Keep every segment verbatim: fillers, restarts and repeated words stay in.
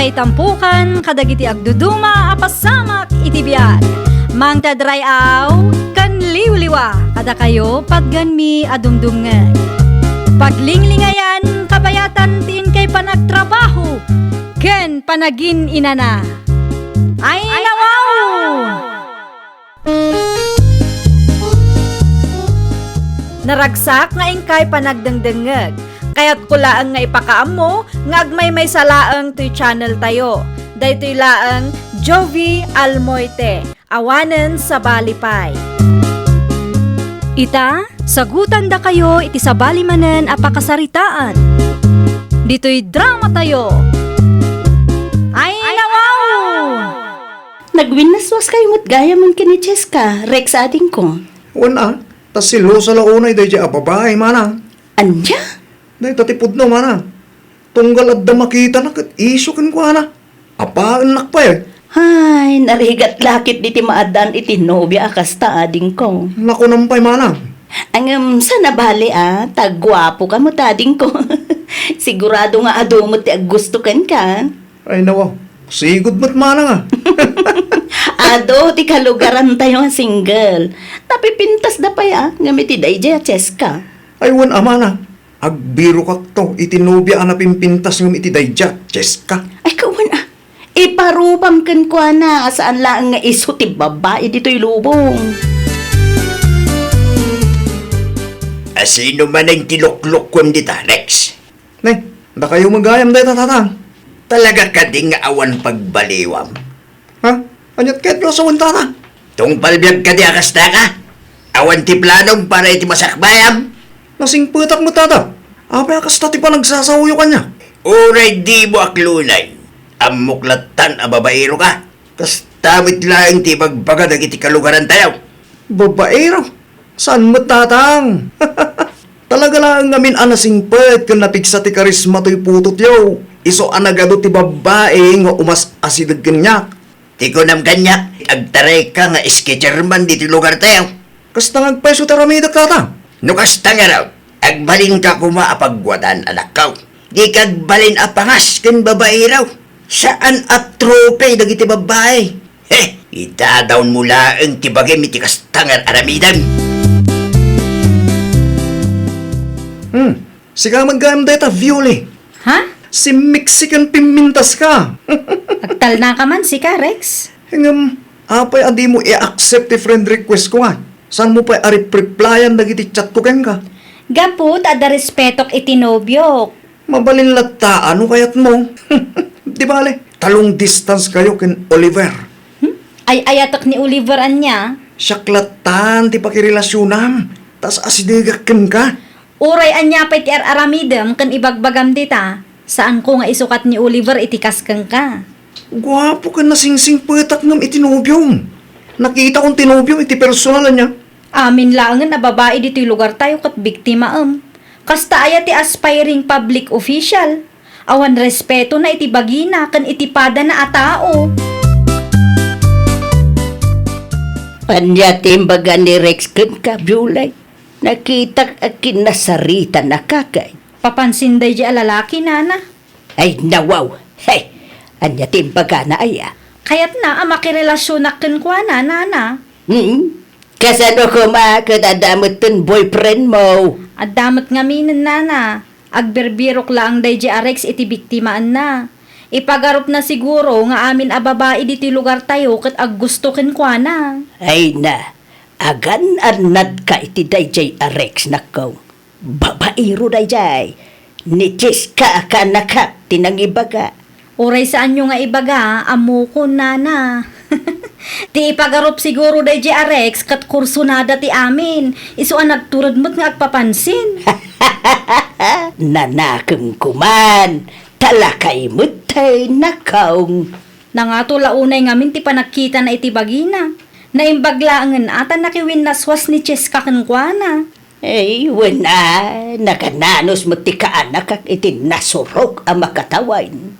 Ay tampukan kadagiti agduduma a pasamak iti biag. Mangted ray-aw ken liwliwa kadakayo patgenmi a dumdumngeg. Paglinglingayan kabayatan ti inkay panagtrabaho ken panagin-inana. Ay, nawaw! Naragsak nga inkay panagdengdengngeg. Kayatko laeng nga ipakaammo nga agmaymaysa laeng toy channel tayo. Daytoy laeng Jovie Almoite, awanen sabali pay. Ita, sagutandakayo iti sabali manen a pakasaritaan. Ditoy drama tayo. Ay, nawaw! Nagwinnaswaskayo met gayam ken ni Cheska, Rex adingko. Wen a, ta selosa la unay daydiay a babai, manang. Ania? Dayta ti pudno, manang. Tunggal adda makitana ket isu kenkuana. Apaennak pay. Ay, narigat la ketdi ti maaddaan iti nobia a kasta, adingko. Nakunam pay, manang. Ngem saan a bale a, ta guapoka met, adingko. Sigurado nga adu met ti aggusto kenka. Ay, nawa. Sigud met manang a. Adu ti kalugarantayo nga single. Napipintasda pay a, ngem iti daydiay a Cheska. Ay, wen a, manang. Agbirokakto iti nobia a napimpintas ngem iti daydiay a Cheska. Ay, kawan a. Iparubam kenkuana a saan laeng nga isu ti babai ditoy lubong. Asino manen ti luklukkuem dita, Rex? Ne, dakayo met gayam dayta, tatang. Talaga kadi nga awan pagbaliwam? Ha? Aniat ket no sawen, tatang? Tungpal biag kadi a kastaka? Awan ti planom para iti masakbayam? Nasingpetak met, tata. Apay a kasta ti panagsasaoyo kaniak? Uray dimo aklunen, ammok lattan a babaeroka. Kasta met laeng ti ibagbaga dagiti kalugarantayo. Babaero? Saan met, tatang? Talaga laeng ngamin a nasingpet ken napigsa ti karisma toy putotyo. Isu a nagadu ti babbai nga umas-asideg kaniak. Ti kunam kaniak, agtarayka nga sketcher man ditoy lugartayo. Kasta nga agpayso ti aramidek, tatang. No kasta ngarud, agbalinka koma a pagwadaan, anakko. Dika agbalin a pangas ken babaero. Saan a trope dagiti babbai. He, idadawnmo laeng ti bagim iti kasta nga aramidem. Hmm, sika met gayam dayta, Viole. Ha? Simmiksiken pimmintaska. Agtalnaka man sika, Rex. Ngem, apay a dimo i-accept ti friend request ko nga? Saanmo pay a rep-replyan dagiti chat ko kenka? Gapu ta adda respetok iti nobiok. Mabalin latta a no kayatmo. Di bale, ta long distance kayo ken Oliver. Hmm? Ay-ayatek ni Oliver ania? Siak lattan ti pakirelasionam, ta as-asidegak kenka. Uray ania pay ti ar-aramidem ken ibagbagam dita, saanko nga isukat ni Oliver iti kas kenka. Guapo ken nasingsingpetak ngem iti nobiom. Nakitakon ti nobiom iti personal ania. Amin laengen a babai ditoy lugartayo ket biktimaem. Kasta aya ti aspiring public official? Awan respetona iti bagina ken iti padana a tao. Ania ti imbaga ni Rex kenka, Violay? Nakitak a kinasaritanaka kay. Papansin daydi a lalaki, nana. Ay, nawaw. Hey, ania ti imbagana aya? Kayatna a makirelasionak kenkuana, nana. Hmm? Kasano koma ket adda metten boyfriend mo? Adda met ngaminen, nana. Agbirbirok laeng daydi a Rex iti biktimaenna. Ipagarupna siguro nga amin a babai ditoy lugartayo ket aggusto kenkuana. Ay na, agan-annadka iti daydiay a Rex, nakkaw. Babaero daydiay. Ni Cheska a kaanakak ti nangibaga. Uray saanyo nga ibaga, ammokon, nana. Ti ipagarup siguro daydiay a Rex ket kursonada ti amin. Isu a nagtured met nga agpapansin. Nanakemko man, ta lakay met ti nakaw. Nangato la unay ngamin ti panagkitana iti bagina. Naimbag laengen a ta nakiwinnaswas ni Cheska kenkuana. Ay, wen a, nakananus met ti kaanakak iti nasurok a makatawen.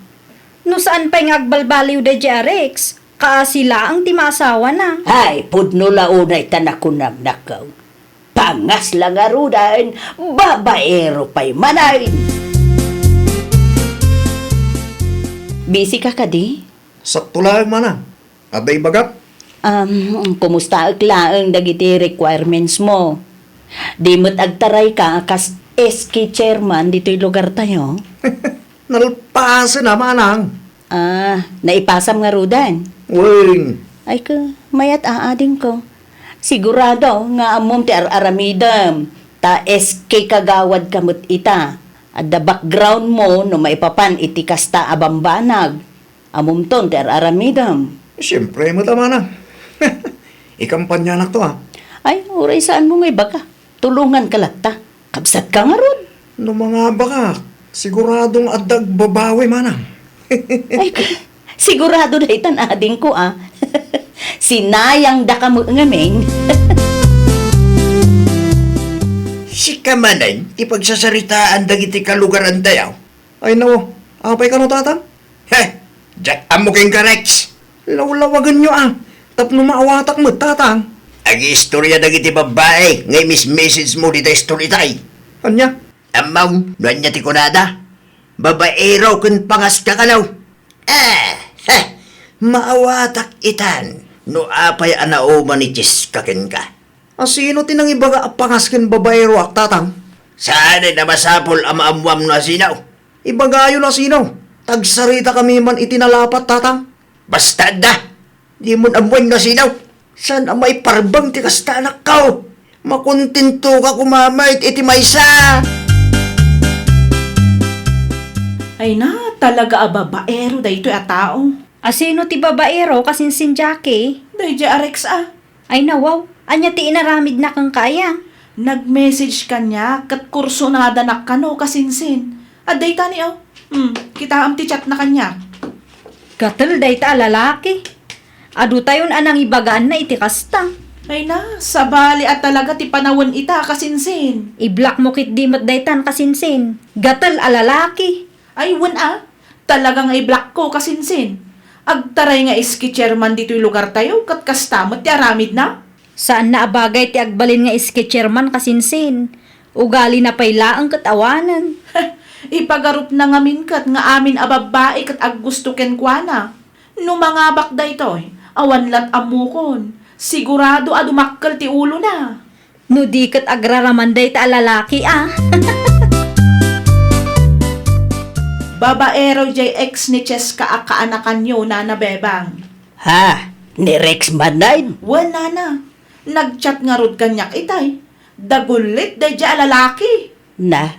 No saan pay nga agbalbaliw daydiay a Rex, kaasi laeng ti maasawana. Ay, pudno la unay ta nakunam, nakkaw. Pangas la ngaruden, babaero pay manen. Busy ka kadi? Sakto laeng, manang. Adda ibagak? Um, kumustaek laeng dagiti requirements mo? Di met agtarayka a kas S K chairman ditoy lugartayo? Nalpasen a, manang. Ah, naipasam ngaruden? Wen. Ay ka, mayat a, adingko. Sigurado nga ammom ti ar-aramidem, ta S K kagawad ka met ita. Adda background mo no maipapan iti kasta a bambanag. Ammomton ti ar-aramidem. Siempre met a, manang. Ikampanyanak to, a. Ay, uray saanmo nga ibaga. Tulonganka latta. Kabsatka ngarud. No mangabakak, siguradong adda agbabawi, manang. Ay, ka-, sigurado daytan, adingko, a. Sinayangdaka met ngamin. Sika manen ti pagsasaritaan dagiti kalugarantayo? Ay, nao. Apay kano, tatang? He! Diak ammo kenka, Rex. Lawlawagenyo, a. Tapno maawatak met, tatang. Agiistorya dagiti babbai nga imis-message mo dita istoritayo. Ania? Ammom no ania ti kunada? Babaero ken pangaska kano? Eh, he! Maawatak itan no apay a nauman ni Cheska kenka. A, sino ti nangibaga a pangas ken babaeroak, tatang? Saanen a masapul a maammuam no asino. Ibagayo no asino. Tagsaritakami man iti nalapat, tatang. Basta adda. Dimon ammoen no asino. Saan a maiparbeng ti kasta, anakko. Makontentoka koma met iti maysa. Ay na, talaga a babaero daytoy a tao. Asino ti babaero, kasinsin, Jackie? Daydiay a Rex, a. Ay, nawaw. Ania ti inaramidna kenka aya? Nag-message kaniak ket kursonadanak kano, kasinsin. Adda itani, o. Hmm, kitaem ti chatna kaniak. Gatel dayta a lalaki. Adutayon a nangibagaanna iti kasta. Ay na, sabali a talaga ti panawen ita, kasinsin. I-block mo ketdi met daytan, kasinsin. Gatel a lalaki. Ay, wen a. Talaga nga i-blockko, kasinsin. Agtaray nga S K chairman ditoy lugartayo, ket kasta met ti aramidna? Saanna a bagay ti agbalin nga S K chairman, kasinsin. Ugalina pay laeng ket awanen. Ipagarupna ngamin ket nga amin a babbai ket aggusto kenkuana. No mangabak daytoy, awan lat ammokon. Sigurado a dumakkel ti ulona. No di ket agraraman dayta a lalaki, a. Babaero jay ex ni Cheska a kaanakanyo, Nana Bebang. Ha? Ni Rex manen? Wen, Nana. Nag-chat ngarud kaniak itay. Dagullit daydiay a lalaki. Na,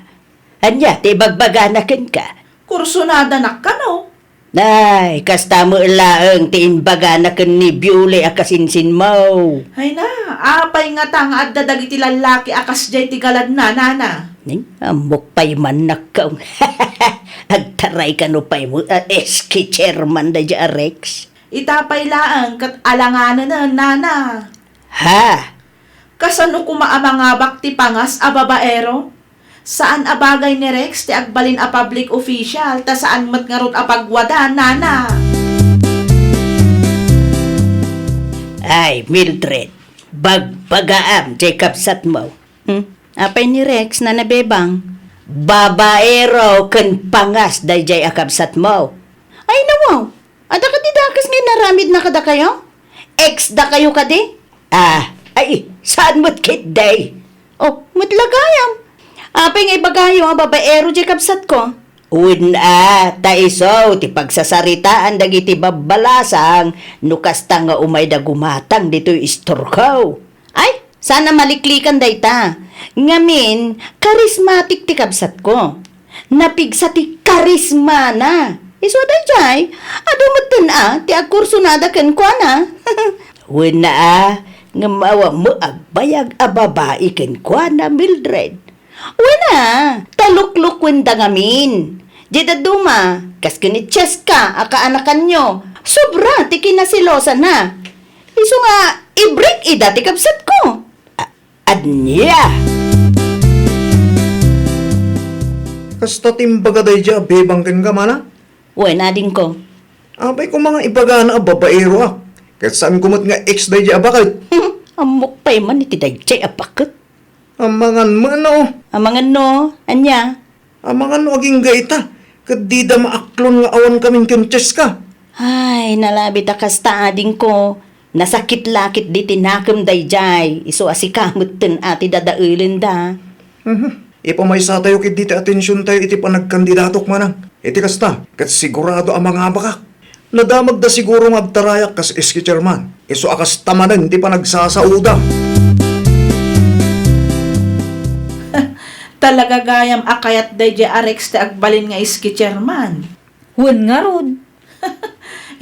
ania ti ibagbagana kenka? Kursonadanak kano. Ay, kasta met laeng ti imbagana ken ni Biuli a kasinsinmo. Ay na, apay ngata nga adda dagiti lallaki a kasdiay ti galadna, Nana? Hmm, ammok pay man nakkaw. Agtaray kano pay mo, a, S K chairman daydiay a Rex. Ita pay laeng ket alanganenen, Nana. Ha? Kasano koma a mangabak ti pangas a babaero? Saan a bagay ni Rex ti agbalin a public official, ta saan met ngarud a pagwada, Nana. Ay, Mildred, bagbagaam jay kabsatmo. Hmm? Apay ni Rex, Nana Bebang? Babaero ken pangas daydiay a kabsatmo. Ay, nawaw. Adda kadi dakes nga inaramidna kadakayo? Ex dakayo kadi? Ah, ay, saan met ketdi? Oh, met la gayam. Apay nga ibagayo a babaero jay kabsatko? Wen a, ta isu ti pagsasaritaan dagiti babbalasang no kasta nga umayda gumatang ditoy istorko. Ay, saan a maliklikan dayta. Ngamin, karismatik ti kabsatko. Napigsa ti karismana. Isu a daydiay, adu metten a ti agkursonada kenkuana. Wen a, ngem awan met agbayag a babai kenkuana, Mildred. Wen a, ta luklukuenda ngamin. Diay dadduma, kas ken ni Cheska a kaanakanyo, sobra ti kinaselosana. Isu nga, i-break ida ti kabsatko. A-, ania? Kasta ti imbaga daydiay a Bebang kenka, Mana? Wen, adingko. Apay koma nga ibagana a babaeroak, ket saanko met nga ex daydiay a baket? Ammok pay man iti daydiay a baket. Amangan met no. Amangan no? Ania? Amangan no agingga ita. Ket dida maaklon nga awan kamin ken Cheska. Ay, nalabit a kasta, adingko. Nasakit la ketdi ti nakem daydiay, isu a sika metten a ti dadaelenda. Mhm. Ipamaysatayo ketdi ti atensiontayo iti panagkandidatok, manang. Iti kasta, ket sigurado a mangabakak. Nadamagda siguro nga agtarayak kas S K chairman. Isu a kasta manen ti panagsasaoda. Talaga gayam a kayat daydiay a Rex ti agbalin nga S K chairman. Wen ngarud.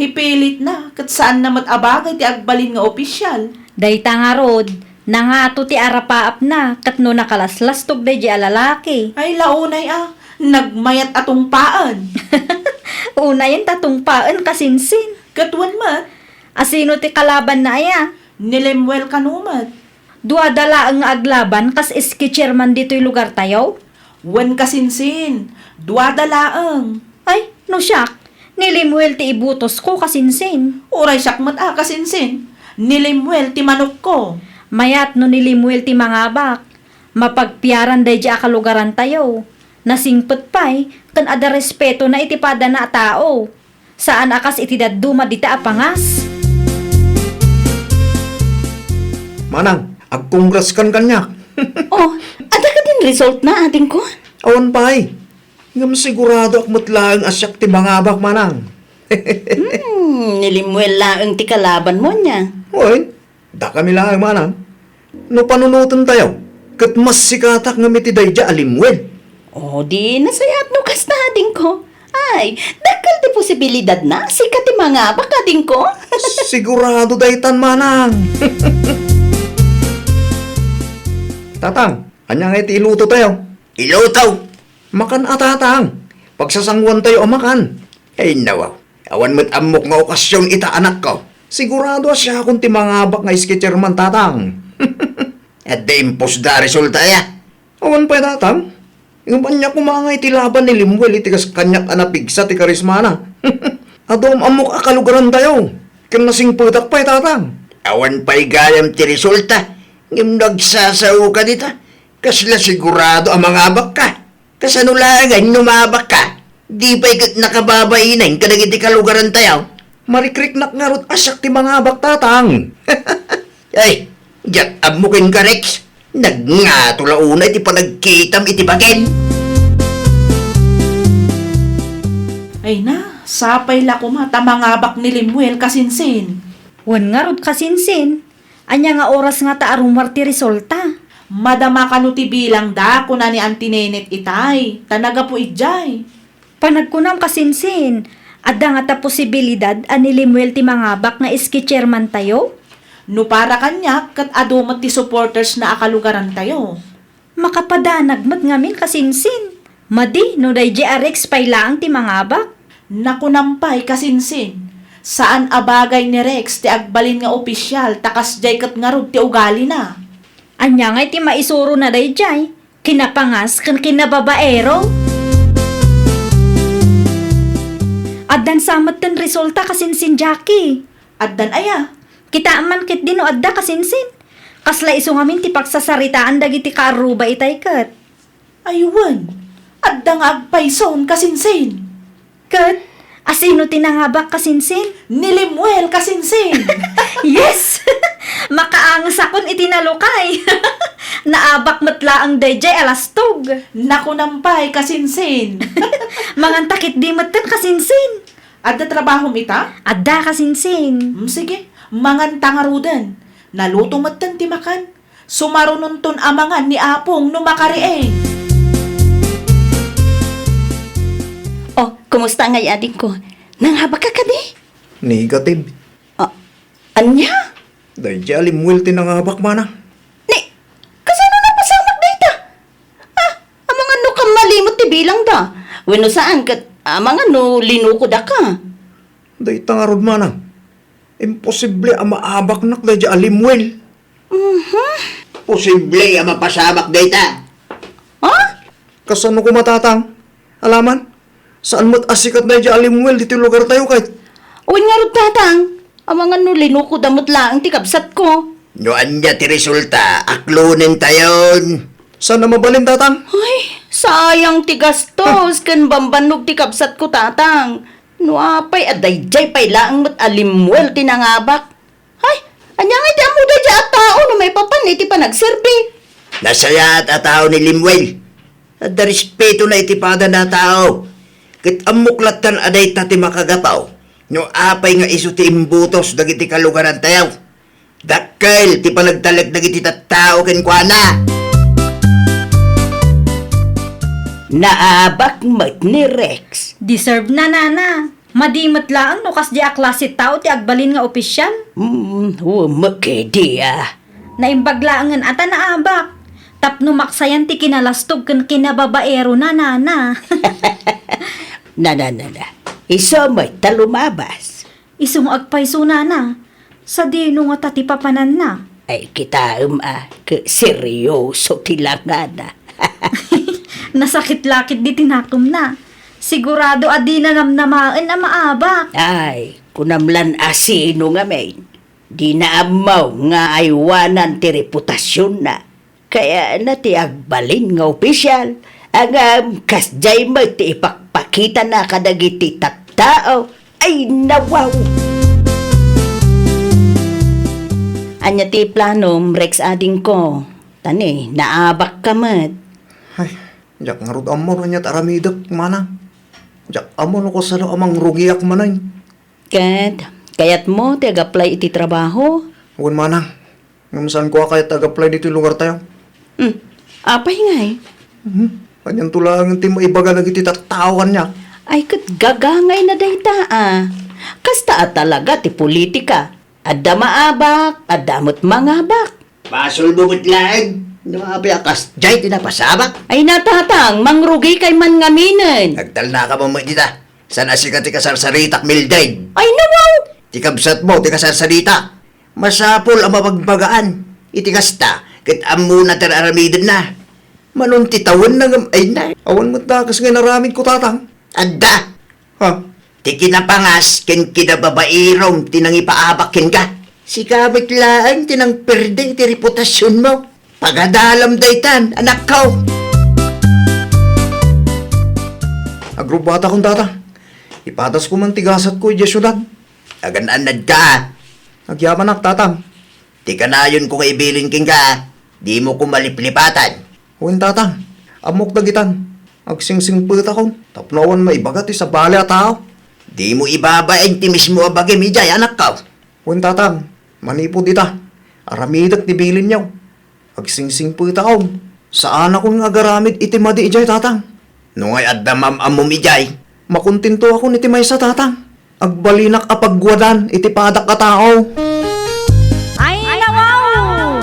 Ipilitna, ket saanna met a bagay ti agbalin nga opisial. Dayta ngarud, nangato ti arapaapna ket no nakalaslastog daydiay a lalaki. Ay, la unay a, nagmayat a tungpaen. Unayen ta tungpaen, kasinsin. Ket wen met? Asino ti kalabanna aya? Ni Lemuel kano met. Duada laeng nga aglaban kas S K chairman ditoy lugartayo? Wen, kasinsin, duada laeng. Ay, no siak, ni Lemuel ti ibutosko, kasinsin. Uray siak met a, kasinsin, ni Lemuel ti manokko. Mayat no ni Lemuel ti mangabak. Mapagpiaran daydiay a kalugarantayo. Nasingpet pay, ken adda respetona iti padana a tao. Saan a kas iti dadduma dita a pangas. Manang, agkongraskan kaniak. Oh, adda kadin resultna, adingko? Awan pay. Ngem siguradoak met laeng a siak ti mangabak, manang. Hmm, ni Lemuel laeng ti kalabanmo ania? Wen, dakami laeng, manang. No panunotentayo, ket massikatak ngem iti daydiay a Lemuel. O, di nasayaat no kasta, adingko. Ay, dakkel ti posibilidadna a sika ti mangabak, adingko. Sigurado daytan, manang. Tatang, ania ngay ti ilutotayo? Iluto? Makan a, tatang. Pagsasanguantayo a makan. Ay, nawaw. Awan met ammok nga okasion ita, anakko. Sigurado a siakon ti mangabak nga S K chairman, tatang. Adda impusda a resulta aya? Awan pay, tatang. Ngem ania koma ngay ti laban ni Lemuel iti kas kaniak a napigsa ti karismana? Adu am-ammok a kalugarantayo, ken nasingpetak pay, tatang. Awan pay gayam ti resulta, ngem no agsasaoka dita, kasla sigurado a mangabakka. Kasano laengen no maabakka? Di pay ket nakababainen kadagiti kalugarantayo? Marikriknak ngarud a siak ti mangabak, tatang. Ay, diak ammo kenka, Rex. Nagngato la unay ti panagkitam iti baken. Ay na, sapay la koma ta mangabak ni Lemuel, kasinsin. Wen ngarud, kasinsin. Ania nga oras ngata a rummuar ti resulta? Madama kano ti bilangda, kuna ni Auntie Nenet itay, ta naggapu idiay. Panagkunam, kasinsin, adda ngata posibilidad a ni Lemuel ti mangabak nga S K chairmantayo? No para kaniak, ket adu met ti supportersna a kalugarantayo. Makapadanag met ngamin, kasinsin. Madi no daydiay a Rex pay laeng ti mangabak. Nakunam pay, kasinsin, saan a bagay ni Rex ti agbalin nga opisial ta kasdiay ket ngarud ti ugalina. Ania ngay ti maisurona daydiay? Kinapangas ken kinababaero? Addan sa metten resulta, kasinsin Jackie. Addan aya? Kitaem man ketdi no adda, kasinsin. Kasla isu ngamin ti pagsasaritaan dagiti kaarruba itay ket. Ay wen, adda nga agpayson, kasinsin. Ket, asino ti nangabak, kasinsin? Ni Lemuel, kasinsin. Yes! Makaangesakon iti nalukay. Naabak met laeng daydiay a lastog. Nakunam pay, kasinsin. Manganta ketdi metten, kasinsin. Adda trabahom ita? Adda, kasinsin. Mm, sige, manganta ngaruden. Naluto metten ti makan. Sumarunonton a mangan ni Apong no makariing. Oh, kumusta ngay, adingko? Nangabakka kadi? Negative. Ah, ania? Daydiay a Lemuel ti nangabak, manang. Ni, kasano napasamak dayta? Ah, amangan no kammalimot ti bilangda. Wenno saan ket amangan no linukodaka. Dayta ngarud, manang. Imposible a maabaknak daydiay a Lemuel. Mhm. Posible a mapasamak dayta. Ha? Kasano koma, tatang? Alaman, saan met a sikat daydiay a Lemuel ditoy lugartayo ket. Wen ngarud, tatang, amangan no linukoda met laeng ti kabsatko. No ania ti resulta, aklonentayon. Saan a mabalin, tatang? Ay, Sayang ti gastos ken bambannog ti kabsatko, Tatang. No apay a daydiay pay laeng met a limmuel ti nangabak. Hay, ania ngay ti ammo daydiay a tao no maipapan iti panagserbi? Nasayaat a tao ni Lemuel. Adda respetona iti padana a tao. Ket ammok lattan a dayta ti makagapu no apay nga isu ti imbutos dagiti kalugarantayo. Dakkel ti panagtalek dagiti tattao kenkuana. Naabak met ni Rex. Deserve na, Nana. Madi met laeng no kasdi a klase tao ti agbalin nga opisyal. Hmm, wen met ketdi a. Naimbag laengen a ta naabak. Tapno maksayan ti kinalastog ken kinababaerona, Nana. Na, na, na, na. Isu met ta lumabas. Isu nga agpayso, Nana. Sadino ngata ti papananna? Ay, kitaem a, ket seryoso ti langana. Nasakit la ketdi ti nakemna. Sigurado a dina namnamaen a maabak. Ay, kunam lan a sino ngamin. Dina ammo nga aywanan ti reputasionna. Kayatna ti agbalin nga opisyal, ngem kasdiay met ti ipakpakitana kadagiti tattao. Ay, nawaw! Ania ti planom, Rex adingko? Ta ni, naabakka met. Ay, diak ngarud ammo no ania ti aramidek, manang. Diak ammo no kasano a mangrugiak manen. Ket, kayatmo ti ag-apply iti trabaho? Wen, manang. Ngem saanko a kayat ti ag-apply ditoy lugartayo. Hmm. Apay ngay? Hmm. Anianto laengen ti maibaga dagiti tattao kaniak? Ay, ket gagangayna dayta a. Kasta a talaga ti politika. Adda maabak, adda met mangabak. Basolmo met laeng no apay a kasdiay ti napasabak. Ay, natatang, mangrugikay man ngaminen. Agtalnaka man met dita. Saan a sika ti kasarsaritak, Mildred? Ay, nawaw! Ti kabsatmo ti kasarsaritak. Masapul a mabagbagaan iti kasta ket ammona ti ar-aramidenna. Manon ti tawenna ngem ay na. Awan met dakes nga inaramidko, Tatang. Adda. Ha? Ti kinapangas ken kinababairom ti nangipaabak kenka. Sika met laeng ti nangperde iti reputasionmo. Pagadalam daytan, anakko. Agrubbatakon, Tatang. Ipadasko man ti gasatko idiay siudad. Agan-annadka. Agyamanak, Tatang. Ti kanayonko nga ibilin kenka, dimo koma liplipatan. Wen, Tatang. Ammok dagitan. Agsingsingpetakon tapno awan maibaga ti sabali a tao. Dimo ibabain ti mismo a bagim idiay, anakko. Wen, Tatang. Manipud ita, aramidek ti bilinyo. Agsingsingpetakon. Saanakon nga agaramid iti madi idiay, Tatang. No ngay adda maam-ammom idiay, makontentoakon iti maysa, Tatang. Agbalinak a pagwadan iti padak a tao. Ay, nawaw!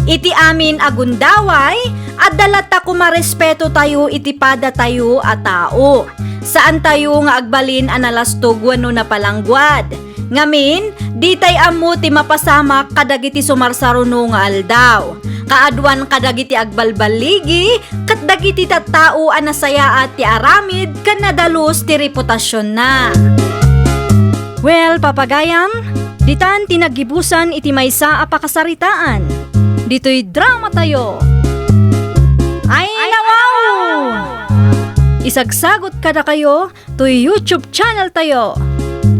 Iti amin a gundaway, adda latta koma respetotayo iti padatayo a tao. Saantayo nga agbalin a nalastog wenno napalangguad. Ngamin, ditay ammo ti mapasamak kadagiti sumarsaruno nga aldaw. Kaaduan kadagiti agbalballigi ket dagiti tattao a nasayaat ti aramid ken nadalus ti reputasionna. Well, papagayam, ditan ti naggibusan iti maysa a pakasaritaan. Ditoy dramatayo. Ay, nawaw! Isagsagot kadakayo toy YouTube channel tayo,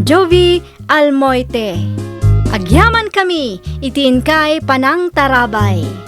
Jovie Almoite. Agyamankami iti inkay panangtarabay.